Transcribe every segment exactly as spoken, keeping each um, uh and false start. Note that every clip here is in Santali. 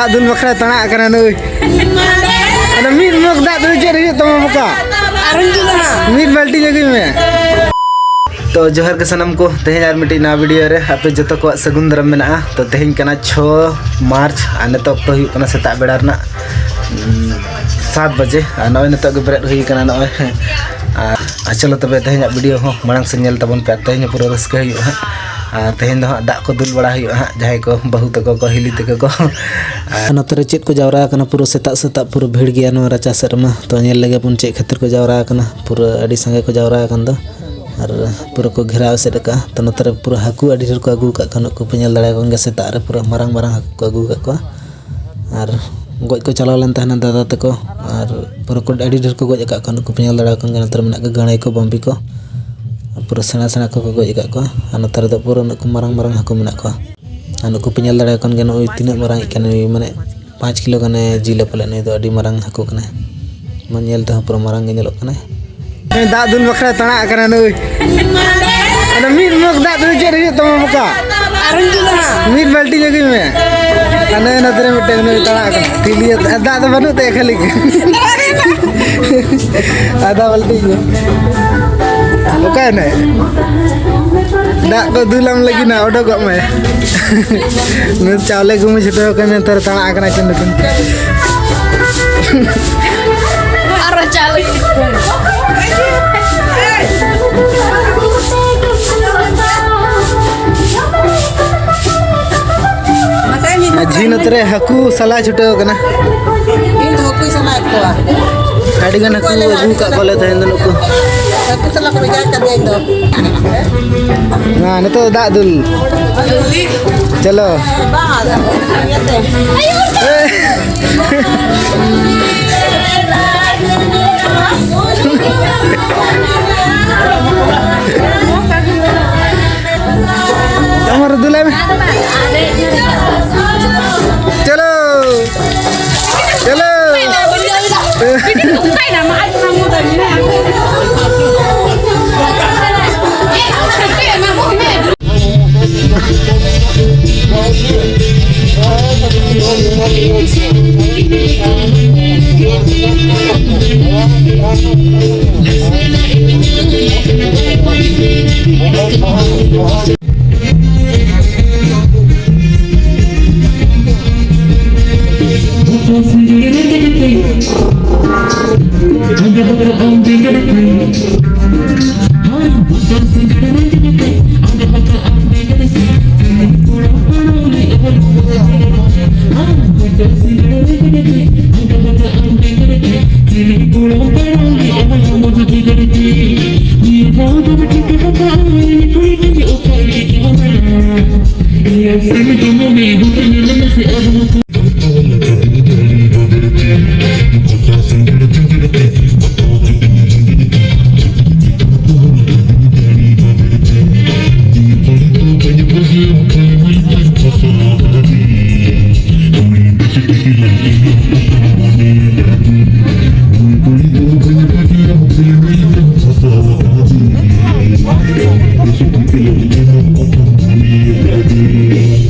ᱫᱟᱜ ᱫᱩᱞ ᱵᱟᱠᱷᱨᱟ ᱛᱟᱲᱟᱜ ᱠᱟᱱᱟ ᱱᱩᱭ᱾ ᱟᱫᱚ ᱢᱤᱫ ᱢᱚᱜᱽ ᱫᱟᱜ ᱫᱩᱞ ᱪᱮᱫ ᱦᱩᱭᱩᱜ ᱛᱟᱢᱟ ᱵᱚᱠᱟ? ᱟᱨᱚᱧ ᱫᱩᱞᱟ ᱦᱟᱸᱜ᱾ ᱢᱤᱫ ᱵᱟᱹᱞᱴᱤ ᱟᱹᱜᱩᱭ ᱢᱮ᱾ ᱛᱚ ᱡᱚᱦᱟᱨ ᱜᱮ ᱥᱟᱱᱟᱢ ᱠᱚ, ᱛᱮᱦᱮᱧ ᱟᱨ ᱢᱤᱫᱴᱤᱡ ᱱᱟᱣᱟ ᱵᱷᱤᱰᱤᱭᱳ ᱨᱮ ᱟᱯᱮ ᱡᱚᱛᱚ ᱠᱚᱣᱟᱜ ᱥᱟᱹᱜᱩᱱ ᱫᱟᱨᱟᱢ ᱢᱮᱱᱟᱜᱼᱟ᱾ ᱛᱚ ᱛᱮᱦᱮᱧ ᱠᱟᱱᱟ ᱪᱷᱚ ᱢᱟᱨᱪ ᱟᱨ ᱱᱤᱛᱚᱜ ᱚᱠᱛᱚ ᱦᱩᱭᱩᱜ ᱠᱟᱱᱟ ᱥᱮᱛᱟᱜ ᱵᱮᱲᱟ ᱨᱮᱱᱟᱜ, ᱩᱢ, ᱥᱟᱛ ᱵᱟᱡᱮ᱾ ᱟᱨ ᱱᱚᱜᱼᱚᱭ ᱱᱤᱛᱚᱜ ᱜᱮ ᱵᱮᱨᱮᱫ ᱦᱩᱭ ᱠᱟᱱᱟ ᱱᱚᱜᱼᱚᱭ᱾ ᱟᱨ, ᱟᱨ ᱪᱚᱞᱚ ᱛᱚᱵᱮ ᱛᱮᱦᱮᱧᱟᱜ ᱵᱷᱤᱰᱤᱭᱳ ᱦᱚᱸ ᱢᱟᱲᱟᱝ ᱥᱮᱫ ᱧᱮᱞ ᱛᱟᱵᱚᱱ ᱯᱮ᱾ ᱛᱮᱦᱮᱧ ᱦᱚᱸ ᱯᱩᱨᱟᱹ ᱨᱟᱹᱥᱠᱟᱹ ᱦᱩᱭᱩᱜᱼᱟ ᱦᱟᱸᱜ᱾ ᱟᱨ ᱛᱮᱦᱮᱧ ᱫᱚ ᱦᱟᱸᱜ ᱫᱟᱜ ᱠᱚ ᱫᱩᱞ ᱵᱟᱲᱟ ᱦᱩᱭᱩᱜᱼᱟ ᱦᱟᱸᱜ, ᱡᱟᱦᱟᱸᱭ ᱠᱚ ᱵᱟᱹᱦᱩ ᱛᱟᱠᱚ ᱠᱚ, ᱦᱤᱞᱤ ᱛᱟᱠᱚ ᱠᱚ᱾ ᱟᱨ ᱱᱚᱛᱮ ᱨᱮ ᱪᱮᱫ ᱠᱚ ᱡᱟᱣᱨᱟ ᱟᱠᱟᱱᱟ, ᱯᱩᱨᱟᱹ ᱥᱮᱛᱟᱜ ᱥᱮᱛᱟᱜ ᱯᱩᱨᱟᱹ ᱵᱷᱤᱲ ᱜᱮᱭᱟ ᱱᱚᱣᱟ ᱨᱟᱪᱟ ᱥᱮᱫ ᱨᱮᱢᱟ᱾ ᱛᱚ ᱧᱮᱞ ᱞᱮᱜᱮ ᱵᱚᱱ ᱪᱮᱫ ᱠᱷᱟᱹᱛᱤᱨ ᱠᱚ ᱡᱟᱣᱨᱟ ᱟᱠᱟᱱᱟ, ᱯᱩᱨᱟᱹ ᱟᱹᱰᱤ ᱥᱟᱸᱜᱮ ᱠᱚ ᱡᱟᱣᱨᱟ ᱟᱠᱟᱱ ᱫᱚ᱾ ᱟᱨ ᱯᱩᱨᱟᱹ ᱠᱚ ᱜᱷᱮᱨᱟᱣ ᱮᱥᱮᱫ ᱟᱠᱟᱫᱼᱟ᱾ ᱛᱚ ᱱᱚᱛᱮ ᱨᱮ ᱯᱩᱨᱟᱹ ᱦᱟᱹᱠᱩ ᱟᱹᱰᱤ ᱰᱷᱮᱨ ᱠᱚ ᱟᱹᱜᱩ ᱟᱠᱟᱫ ᱠᱚᱣᱟ, ᱱᱩᱠᱩ ᱯᱮ ᱧᱮᱞ ᱫᱟᱲᱮᱭᱟᱠᱚ ᱠᱟᱱ ᱜᱮᱭᱟ, ᱥᱮᱛᱟᱜ ᱨᱮ ᱯᱩᱨᱟᱹ ᱢᱟᱨᱟᱝ ᱢᱟᱨᱟᱝ ᱦᱟᱹᱠᱩ ᱠᱚ ᱟᱹᱜᱩ ᱟᱠᱟᱫ ᱠᱚᱣᱟ᱾ ᱟᱨ ᱜᱚᱡ ᱠᱚ ᱪᱟᱞᱟᱣ ᱞᱮᱱ ᱛᱟᱦᱮᱱᱟ ᱫᱟᱫᱟ ᱛᱟᱠᱚ, ᱟᱨ ᱯᱩᱨᱟᱹ ᱠᱚ ᱟᱹᱰᱤ ᱰᱷᱮᱨ ᱠᱚ ᱜᱚᱡ ᱟᱠᱟᱫ ᱠᱚᱣᱟ᱾ ᱱᱩᱠᱩ ᱯᱮ ᱧᱮᱞ ᱫᱟᱲᱮᱭᱟᱠᱚ ᱠᱟᱱ ᱜᱮᱭᱟ, ᱱᱚᱛᱮ ᱨᱮ ᱢᱮᱱᱟᱜ ᱠᱚᱣᱟ ᱜᱟᱹᱲᱟᱹᱭ ᱠᱚ, ᱵᱟᱹᱢᱵᱤ ᱠᱚ, ᱯᱩᱨᱟᱹ ᱥᱮᱬᱟ ᱥᱮᱬᱟ ᱠᱚᱠᱚ ᱜᱚᱡ ᱟᱠᱟᱫ ᱠᱚᱣᱟ᱾ ᱟᱨ ᱱᱚᱛᱮ ᱨᱮᱫᱚ ᱯᱩᱨᱟᱹ ᱱᱩᱠᱩ ᱢᱟᱨᱟᱝ ᱢᱟᱨᱟᱝ ᱦᱟᱹᱠᱩ ᱢᱮᱱᱟᱜ ᱠᱚᱣᱟ᱾ ᱟᱨ ᱱᱩᱠᱩ ᱯᱮ ᱧᱮᱞ ᱫᱟᱲᱮᱭᱟᱠᱚ ᱠᱟᱱ ᱜᱮᱭᱟ, ᱱᱩᱭ ᱛᱤᱱᱟᱹᱜ ᱢᱟᱨᱟᱝ ᱤᱡ ᱠᱟᱱᱟᱭ, ᱱᱩᱭ ᱢᱟᱱᱮ ᱯᱟᱸᱪ ᱠᱤᱞᱳ ᱜᱟᱱᱮ ᱡᱤᱞᱟ ᱯᱟᱞᱮ᱾ ᱱᱩᱭ ᱫᱚ ᱟᱹᱰᱤ ᱢᱟᱨᱟᱝ ᱦᱟᱹᱠᱩ ᱠᱟᱱᱟᱭ, ᱢᱟ ᱧᱮᱞ ᱛᱮᱦᱚᱸ ᱯᱩᱨᱟᱹ ᱢᱟᱨᱟᱝ ᱜᱮ ᱧᱮᱞᱚᱜ ᱠᱟᱱᱟᱭ᱾ ᱫᱟᱜ ᱫᱩᱞ ᱵᱟᱠᱷᱨᱟ ᱛᱟᱲᱟᱜ ᱠᱟᱱᱟ ᱱᱩᱭ᱾ ᱟᱫᱚ ᱢᱤᱫ ᱢᱚᱜᱽ ᱫᱟᱜ ᱫᱩᱞ ᱪᱮᱫ ᱦᱩᱭᱩᱜ ᱛᱟᱢᱟ ᱵᱚᱠᱟ? ᱟᱨᱚᱧ ᱫᱩᱞᱟ ᱦᱟᱸᱜ᱾ ᱢᱤᱫ ᱵᱟᱹᱞᱴᱤ ᱟᱹᱜᱩᱭ ᱢᱮ᱾ ᱦᱟᱱᱮ ᱱᱚᱛᱮ ᱨᱮ ᱢᱤᱫᱴᱟᱝ ᱱᱩᱭ ᱛᱟᱲᱟᱜ ᱠᱟᱱᱟ᱾ ᱛᱤᱞᱤᱭᱟᱹ ᱫᱟᱜ ᱫᱚ ᱵᱟᱹᱱᱩᱜ ᱛᱟᱭᱟ ᱠᱷᱟᱹᱞᱤ ᱜᱮ᱾ ᱟᱫᱷᱟ ᱵᱟᱹᱞᱴᱤ ᱜᱮ᱾ ᱚᱠᱟᱭᱮᱱᱟᱭ? ᱫᱟᱜ ᱠᱚ ᱫᱩᱞᱟᱢ ᱞᱟᱹᱜᱤᱫ ᱱᱟ, ᱚᱰᱚᱠᱚᱜ ᱢᱮ᱾ ᱱᱩᱭ ᱪᱟᱣᱞᱮ ᱜᱩᱢᱩ ᱪᱷᱩᱴᱟᱹᱣ ᱠᱟᱱᱟ, ᱱᱮᱛᱟᱨ ᱛᱟᱲᱟᱜ ᱠᱟᱱᱟ ᱠᱤᱱ ᱱᱩᱠᱤᱱ᱾ ᱟᱨᱚ ᱪᱟᱣᱞᱮ᱾ ᱟᱨ ᱡᱷᱤ ᱱᱚᱛᱮ ᱨᱮ ᱦᱟᱹᱠᱩ ᱥᱟᱞᱟ ᱪᱷᱩᱴᱟᱹᱣ ᱠᱟᱱᱟ᱾ ᱤᱧ ᱫᱚ ᱦᱟᱹᱠᱩᱧ ᱥᱟᱞᱟᱭᱮᱫ ᱠᱚᱣᱟ᱾ ᱟᱹᱰᱤ ᱜᱟᱱ ᱦᱟᱹᱠᱩ ᱟᱹᱜᱩ ᱟᱠᱟᱫ ᱠᱚᱣᱟᱞᱮ ᱛᱮᱦᱮᱧ ᱫᱚ ᱱᱩᱠᱩ᱾ ᱦᱟᱹᱠᱩ ᱥᱟᱞᱟ ᱠᱚ ᱵᱷᱮᱡᱟ ᱠᱟᱫᱮᱭᱟ ᱤᱧ ᱫᱚ᱾ ᱦᱮᱸ, ᱱᱤᱛᱚᱜ ᱫᱚ ᱫᱟᱜ ᱫᱩᱞ᱾ ᱪᱚᱞᱚ᱾ ᱵᱟᱝ, ᱟᱫᱚ ᱤᱭᱟᱹᱛᱮ᱾ ᱟᱢᱟᱨ ᱫᱩᱞᱟᱭ ᱢᱮ᱾ ᱪᱚᱞᱚ᱾ ᱪᱚᱞᱚ᱾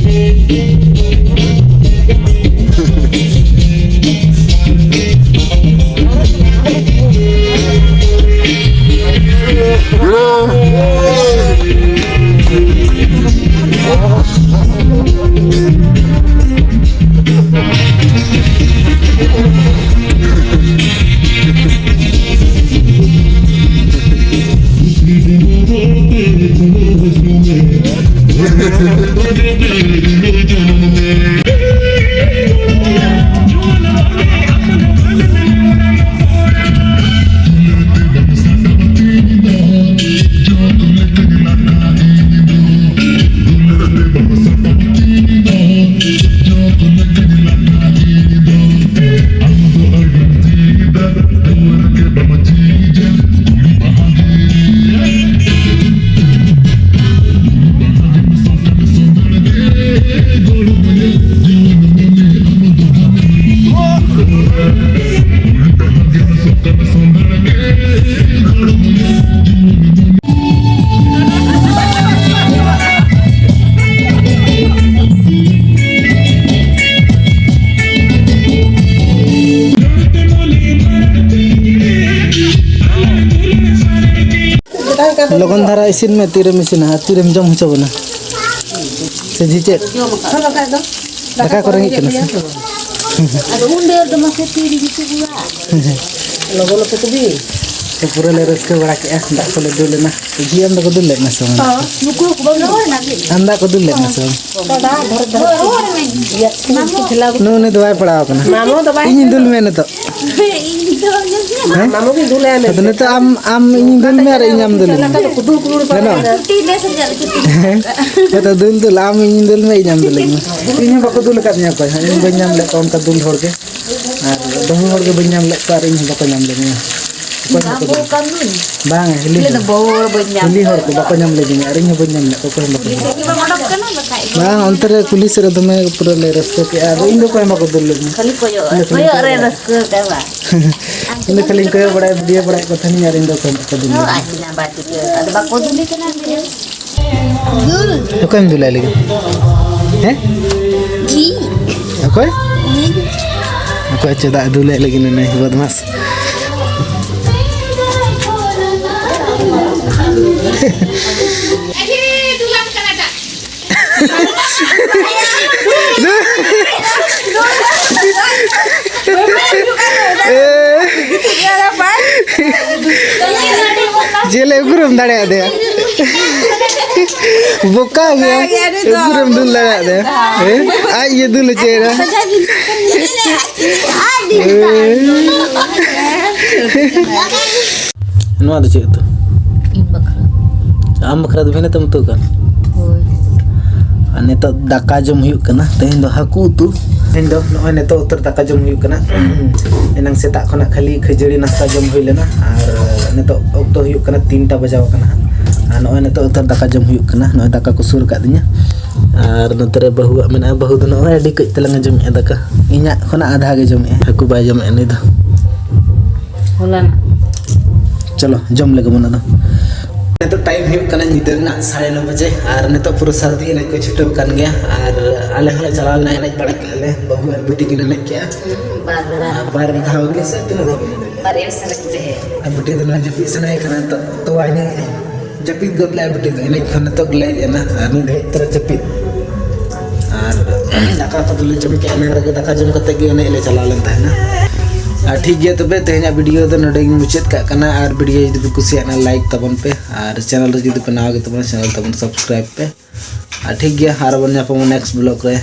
ᱞᱚᱜᱚᱱ ᱫᱷᱟᱨᱟ ᱤᱥᱤᱱ ᱢᱮ, ᱛᱤᱨᱮᱢ ᱤᱥᱤᱱᱟ ᱟᱨ ᱛᱤᱨᱮᱢ ᱡᱚᱢ ᱦᱚᱪᱚ ᱵᱚᱱᱟ? ᱥᱮ ᱡᱤ ᱪᱮᱫ? ᱫᱟᱠᱟ ᱠᱚ ᱨᱮᱸᱜᱮᱡ ᱠᱟᱱᱟ ᱥᱮ? ᱟᱫᱚ ᱩᱱ ᱰᱷᱮᱨ ᱫᱚ ᱢᱟᱥᱮ ᱛᱤ ᱨᱮᱜᱮ ᱠᱚ ᱜᱩᱣᱟ᱾ ᱞᱚᱜᱚᱱ ᱟᱯᱮ ᱛᱚᱵᱮ᱾ ᱛᱚ, ᱯᱩᱨᱟᱹ ᱞᱮ ᱨᱟᱹᱥᱠᱟᱹ ᱵᱟᱲᱟ ᱠᱮᱜᱼᱟ, ᱫᱟᱜ ᱠᱚᱞᱮ ᱫᱩᱞ ᱮᱱᱟ᱾ ᱛᱚ, ᱡᱤ ᱟᱢ ᱫᱚᱠᱚ ᱫᱩᱞ ᱞᱮᱫ ᱢᱮ ᱥᱮ ᱵᱟᱝ? ᱦᱚᱸ, ᱱᱩᱠᱩ ᱦᱚᱸᱠᱚ ᱵᱟᱹᱧ ᱨᱚᱲ ᱮᱱᱟ᱾ ᱟᱢ ᱫᱟᱜ ᱠᱚ ᱫᱩᱞ ᱞᱮᱫ ᱢᱮ ᱥᱮ ᱵᱟᱝ? ᱱᱩᱜᱼᱩ ᱱᱩᱭ ᱫᱚ ᱵᱟᱭ ᱯᱟᱲᱟᱣ ᱠᱟᱱᱟ᱾ ᱢᱟᱢᱚ ᱫᱚ ᱵᱟᱭ ᱤᱧᱤᱧ ᱫᱩᱞ ᱢᱮᱭᱟ ᱱᱤᱛᱚᱜ᱾ ᱦᱮᱸ? ᱢᱟᱢᱚ ᱜᱮ ᱫᱩᱞᱟᱭ ᱢᱮ᱾ ᱟᱫᱚ ᱱᱤᱛᱚᱜ ᱟᱢ, ᱟᱢ ᱤᱧᱤᱧ ᱫᱩᱞ ᱢᱮᱭᱟ ᱟᱨ ᱤᱧ ᱟᱢ ᱫᱩᱞᱤᱧ ᱢᱮ᱾ ᱠᱩᱫᱩ ᱠᱩᱫᱩ ᱯᱟᱲᱟᱣ ᱜᱟᱱᱚᱜᱼᱟ? ᱮᱱᱟ᱾ ᱦᱮᱸ? ᱦᱮᱸ ᱛᱚ, ᱫᱩᱞ, ᱫᱩᱞ, ᱟᱢ ᱤᱧᱤᱧ ᱫᱩᱞ ᱢᱮᱭᱟ, ᱤᱧ ᱟᱢ ᱫᱩᱞᱤᱧ ᱢᱮ᱾ ᱤᱧ ᱦᱚᱸ ᱵᱟᱠᱚ ᱫᱩᱞ ᱟᱠᱟᱫᱤᱧᱟ ᱚᱠᱚᱭ ᱦᱚᱸ, ᱤᱧ ᱵᱟᱹᱧ ᱧᱟᱢ ᱞᱮᱫ ᱠᱚᱣᱟ ᱚᱱᱠᱟ ᱫᱩᱞ ᱦᱚᱲ ᱜᱮ᱾ ᱟᱨ ᱵᱟᱹᱦᱩ ᱦᱚᱲ ᱜᱮ ᱵᱟᱹᱧ ᱧᱟᱢ ᱞᱮᱫ ᱠᱚᱣᱟ ᱟᱨ ᱤᱧ ᱦᱚᱸ ᱵᱟᱠᱚ ᱧᱟᱢ ᱞᱮᱫᱤᱧᱟ᱾ ᱚᱠᱚᱭ ᱦᱚᱸ ᱵᱟᱠᱚ ᱫᱩᱞ᱾ ᱵᱟᱝ, ᱦᱤᱞᱤ ᱦᱚᱲ᱾ ᱵᱟᱹᱦᱩ ᱦᱚᱲ ᱵᱟᱹᱧ ᱧᱟᱢ ᱦᱤᱞᱤ ᱦᱚᱲ ᱠᱚ ᱵᱟᱠᱚ ᱧᱟᱢ ᱞᱮᱫᱤᱧᱟ ᱟᱨ ᱤᱧ ᱦᱚᱸ ᱵᱟᱹᱧ ᱧᱟᱢ ᱞᱮᱫ ᱠᱚᱣᱟ, ᱚᱠᱚᱭ ᱦᱚᱸ ᱵᱟᱠᱚ ᱫᱩᱞ᱾ ᱵᱟᱝ, ᱚᱱᱛᱮ ᱨᱮ ᱠᱩᱞᱦᱤ ᱥᱮᱫ ᱨᱮ ᱫᱚᱢᱮ ᱯᱩᱨᱟᱹ ᱞᱮ ᱨᱟᱹᱥᱠᱟᱹ ᱠᱮᱜᱼᱟ, ᱟᱫᱚ ᱤᱧ ᱫᱚ ᱚᱠᱚᱭ ᱦᱚᱸ ᱵᱟᱠᱚ ᱫᱩᱞ ᱞᱮᱫᱤᱧᱟ᱾ ᱠᱷᱟᱹᱞᱤ ᱠᱚᱭᱚᱜ, ᱤᱧ ᱫᱚ ᱠᱷᱟᱹᱞᱤ ᱠᱚᱭᱚᱜ ᱨᱮ ᱠᱚᱭᱚᱜ ᱨᱟᱹᱥᱠᱟᱹ ᱠᱟᱱᱟ᱾ ᱤᱧ ᱫᱚ ᱠᱷᱟᱹᱞᱤᱧ ᱠᱚᱭᱚᱜ ᱵᱟᱲᱟᱭᱟ, video ᱵᱟᱲᱟᱭᱮᱫ ᱠᱚ ᱛᱟᱦᱮᱱᱤᱧ ᱟᱨ ᱤᱧ ᱫᱚ ᱚᱠᱚᱭ ᱦᱚᱸ ᱵᱟᱠᱚ ᱫᱩᱞ ᱦᱚᱸ ᱞᱮᱫᱤᱧᱟ᱾ ᱟᱡ ᱡᱟᱵᱟ ᱴᱷᱤᱠᱟᱹ᱾ ᱟᱫᱚ ᱵᱟᱠᱚ ᱫᱩᱞᱮ ᱠᱟᱱᱟ᱾ ᱚᱠᱚᱭᱮᱢ ᱫᱩᱞᱟᱭ ᱞᱟᱹᱜᱤᱫ? ᱦᱮᱸ? ᱚᱠᱚᱭ? ᱚᱠᱚᱭ ᱪᱮᱫᱟᱜ ᱫᱩᱞᱟᱭ ᱞᱟᱹᱜᱤᱫ ᱱᱩᱭ ᱵᱚᱫᱢᱟᱥ? ᱡᱮᱞᱮ ᱩᱠᱩᱨᱮᱢ ᱫᱟᱲᱮᱭᱟᱫᱮᱭᱟ? ᱵᱚᱠᱟ ᱜᱮᱭᱟ᱾ ᱵᱚᱠᱟ ᱜᱮᱭᱟ, ᱩᱱᱤ ᱫᱚ᱾ ᱩᱠᱩᱨᱮᱢ ᱫᱩᱞ ᱫᱟᱲᱮᱭᱟᱫᱮᱭᱟ? ᱦᱮᱸ? ᱟᱡ ᱤᱭᱟᱹ ᱫᱩᱞ ᱦᱚᱪᱚᱭᱮᱫᱟ᱾ ᱱᱚᱣᱟ ᱫᱚ ᱪᱮᱫ ᱩᱛᱩ? ᱤᱧ ᱵᱟᱠᱷᱨᱟ᱾ ᱟᱢ ᱵᱟᱠᱷᱨᱟ ᱫᱚ ᱵᱷᱤᱱᱟᱹ ᱛᱮᱢ ᱩᱛᱩ ᱠᱟᱜᱼᱟ? ᱦᱳᱭ᱾ ᱟᱨ ᱱᱤᱛᱚᱜ ᱫᱟᱠᱟ ᱡᱚᱢ ᱦᱩᱭᱩᱜ ᱠᱟᱱᱟ᱾ ᱛᱮᱦᱮᱧ ᱫᱚ ᱦᱟᱹᱠᱩ ᱩᱛᱩ᱾ ᱛᱮᱦᱮᱧ ᱫᱚ ᱱᱚᱜᱼᱚᱭ ᱱᱤᱛᱚᱜ ᱩᱛᱟᱹᱨ ᱫᱟᱠᱟ ᱡᱚᱢ ᱦᱩᱭᱩᱜ ᱠᱟᱱᱟ᱾ ᱮᱱᱟᱝ ᱥᱮᱛᱟᱜ ᱠᱷᱚᱱᱟᱜ ᱠᱷᱟᱹᱞᱤ ᱠᱷᱟᱹᱡᱟᱹᱲᱤ ᱱᱟᱥᱛᱟ ᱡᱚᱢ ᱦᱩᱭ ᱞᱮᱱᱟ᱾ ᱟᱨ ᱱᱤᱛᱚᱜ ᱚᱠᱛᱚ ᱦᱩᱭᱩᱜ ᱠᱟᱱᱟ ᱛᱤᱱᱴᱟ ᱵᱟᱡᱟᱣ ᱠᱟᱱᱟ ᱦᱟᱸᱜ᱾ ᱟᱨ ᱱᱚᱜᱼᱚᱭ ᱱᱤᱛᱚᱜ ᱩᱛᱟᱹᱨ ᱫᱟᱠᱟ ᱡᱚᱢ ᱦᱩᱭᱩᱜ ᱠᱟᱱᱟ᱾ ᱱᱚᱜᱼᱚᱭ ᱫᱟᱠᱟ ᱠᱚ ᱥᱩᱨ ᱟᱠᱟᱫ ᱫᱤᱧᱟ᱾ ᱟᱨ ᱱᱚᱛᱮ ᱨᱮ ᱵᱟᱹᱦᱩᱣᱟᱜ ᱢᱮᱱᱟᱜᱼᱟ᱾ ᱵᱟᱹᱦᱩ ᱫᱚ ᱱᱚᱜᱼᱚᱭ ᱟᱹᱰᱤ ᱠᱟᱹᱡ ᱛᱮᱞᱟᱝ ᱮ ᱡᱚᱢᱮᱜᱼᱟ ᱫᱟᱠᱟ᱾ ᱤᱧᱟᱹᱜ ᱠᱷᱚᱱᱟᱜ ᱟᱫᱷᱟ ᱜᱮ ᱡᱚᱢᱮᱜᱼᱟ᱾ ᱦᱟᱹᱠᱩ ᱵᱟᱭ ᱡᱚᱢᱮᱜᱼᱟ ᱱᱩᱭ ᱫᱚ᱾ ᱦᱚᱞᱟᱱᱟᱜ᱾ ᱪᱚᱞᱚ, ᱡᱚᱢ ᱞᱮᱜᱮ ᱵᱚᱱ ᱟᱫᱚ᱾ ᱱᱤᱛᱚᱜ time ᱦᱩᱭᱩᱜ ᱠᱟᱱᱟ ᱧᱤᱫᱟᱹ ᱨᱮᱱᱟᱜ ᱥᱟᱲᱮ ᱱᱚ ᱵᱟᱡᱮ, ᱟᱨ ᱱᱤᱛᱚᱜ ᱯᱩᱨᱟᱹ ᱥᱟᱹᱨᱫᱤ ᱮᱱᱮᱡ ᱠᱚ ᱪᱷᱩᱴᱟᱹᱣ ᱠᱟᱱ ᱜᱮᱭᱟ, ᱟᱨ ᱟᱞᱮ ᱦᱚᱸᱞᱮ ᱪᱟᱞᱟᱣ ᱞᱮᱱᱟ, ᱮᱱᱮᱡ ᱵᱟᱲᱟ ᱠᱮᱜᱼᱟ ᱞᱮ, ᱵᱟᱹᱦᱩ ᱟᱨ ᱵᱤᱴᱤ ᱠᱤᱱ ᱮᱱᱮᱡ ᱠᱮᱜᱼᱟ᱾ ᱵᱟᱨ ᱫᱷᱟᱣ᱾ ᱟᱨ ᱵᱟᱨ ᱫᱷᱟᱣ ᱜᱮ ᱥᱮ ᱛᱤᱱᱟᱹᱜ ᱫᱷᱟᱣ ᱠᱤᱱ ᱮᱱᱮᱡ? ᱵᱟᱨᱭᱟ ᱥᱮᱨᱮᱧ ᱛᱟᱦᱮᱸ᱾ ᱟᱨ ᱵᱤᱴᱤ ᱫᱚ ᱱᱚᱣᱟ ᱡᱟᱹᱯᱤᱫ ᱥᱟᱱᱟᱭᱮ ᱠᱟᱱᱟ, ᱱᱤᱛᱚᱜ ᱛᱚᱣᱟ ᱧᱩᱭᱮᱜᱼᱟᱭ᱾ ᱡᱟᱹᱯᱤᱫ ᱜᱚᱫ ᱞᱮᱫᱼᱟ ᱵᱤᱴᱤ ᱫᱚ, ᱮᱱᱮᱡ ᱠᱷᱚᱱ ᱱᱤᱛᱚᱜ ᱞᱮ ᱦᱮᱡ ᱮᱱᱟ ᱟᱨ ᱱᱤᱛ ᱫᱷᱟᱹᱵᱤᱡ ᱛᱚᱨᱟ ᱡᱟᱹᱯᱤᱫ᱾ ᱟᱨ ᱫᱟᱠᱟ ᱠᱚᱫᱚᱞᱮ ᱡᱚᱢ ᱠᱮᱫᱼᱟ, ᱮᱱᱟᱝ ᱨᱮᱜᱮ ᱫᱟᱠᱟ ᱡᱚᱢ ᱠᱟᱛᱮ ᱜᱮ ᱮᱱᱮᱡ ᱞᱮ ᱪᱟᱞᱟᱣ ᱞᱮᱱ ᱛᱟᱦᱮᱱᱟ᱾ ᱟᱨ ᱴᱷᱤᱠ ᱜᱮᱭᱟ, ᱛᱚᱵᱮ ᱛᱮᱦᱮᱧᱟᱜ video ᱫᱚ ᱱᱚᱰᱮ ᱜᱤᱧ ᱢᱩᱪᱟᱹᱫ ᱠᱟᱜ ᱠᱟᱱᱟ᱾ ᱟᱨ video ᱡᱩᱫᱤ ᱯᱮ ᱠᱩᱥᱤᱭᱟᱜᱼᱟ, like ᱛᱟᱵᱚᱱ ᱯᱮ, ᱟᱨ channel ᱨᱮ ᱡᱩᱫᱤ ᱯᱮ ᱱᱟᱣᱟ ᱜᱮ ᱛᱟᱵᱚᱱᱟ, channel ᱛᱟᱵᱚᱱ subscribe ᱯᱮ᱾ ᱟᱨ ᱴᱷᱤᱠ ᱜᱮᱭᱟ, ᱟᱨ ᱵᱚᱱ ᱧᱟᱯᱟᱢᱟ next vlog ᱨᱮ᱾